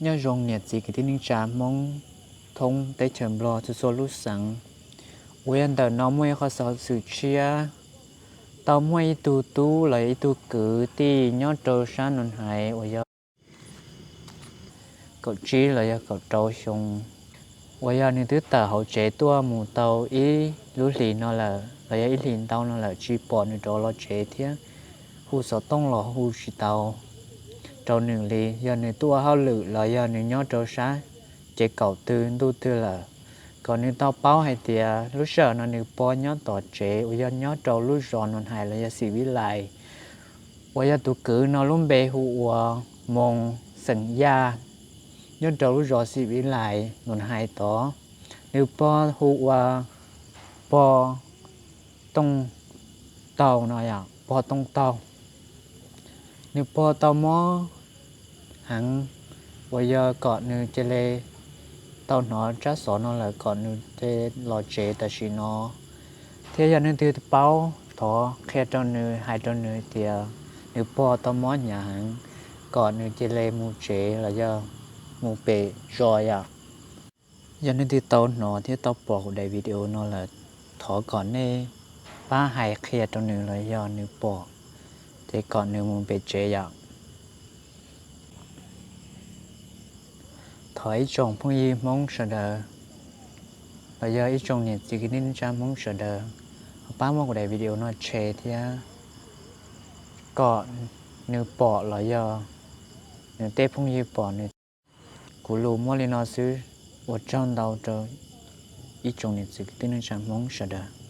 Nyob zoo niam txiv kwv tij neej tsa Hmoob thoob teb chaws Nplog txhua txhua lub xeev. Uas yog ntawm no muaj ib qhov xov xwm tshiab, tau muaj ib tug tub los yog ib tug kwv tij nyob rau sab Nus Hais uas yog kaum tsib los yog kaum rau xyoo, uas yog nws twb tawm hauv tsev tuaj mus tau ib lub hlis no lawm los yog ib hlis ntau no lawm, tsis pom nws rov los tsev thiab hu xov tooj los hu tsis tau rau nws li. Yog nws tuaj ua hauj lwm los yog nws nyob rau sab ces kaum twg ntuj twg lawm, kom nws tau paub hais tias lub sij hawm no nws pog nyob tom tsev uas yog nyob rau lub zos Nus Hais los yog Xim Vib Lais, uas yog tus kwv no lub npe hu ua Moos xeem Yaj, nyob rau lub zos Xim Vib Lais Nus Hais tod. Nws pog hu ua pog Tooj Taug no yom, pog Tooj Taug. Nws pog tau mob heev, uas yog kom nws cia li, tau hnov tsab xov no lawm kom nws cia li los tsev tam sim no, thiab yog leej twg paub thov qhia rau nws, hais rau nws tias nws pog tau mob hnyav heev, kom nws cia li mus tsev los yog mus pem zos yom. Yog leej twg tau hnov thiab tau pom kuv daim video no lawm, thov kom nej pab hais qhia rau nws los yog nws pom, ces kom nws mus pem tsev yom. Thov ib tsoom phooj ywg Hmoob sawv daws los yog ib tsoom niam txiv kwv tij neej tsa Hmoob sawv daws ho pab muab kuv daim video no share thiab, kom nws pom los yog nws tej phooj ywg pom nws. Kuv lus muaj li no xwb, ua tsaug ntau rau ib tsoom niam txiv kwv tij neej tsa Hmoob sawv daws.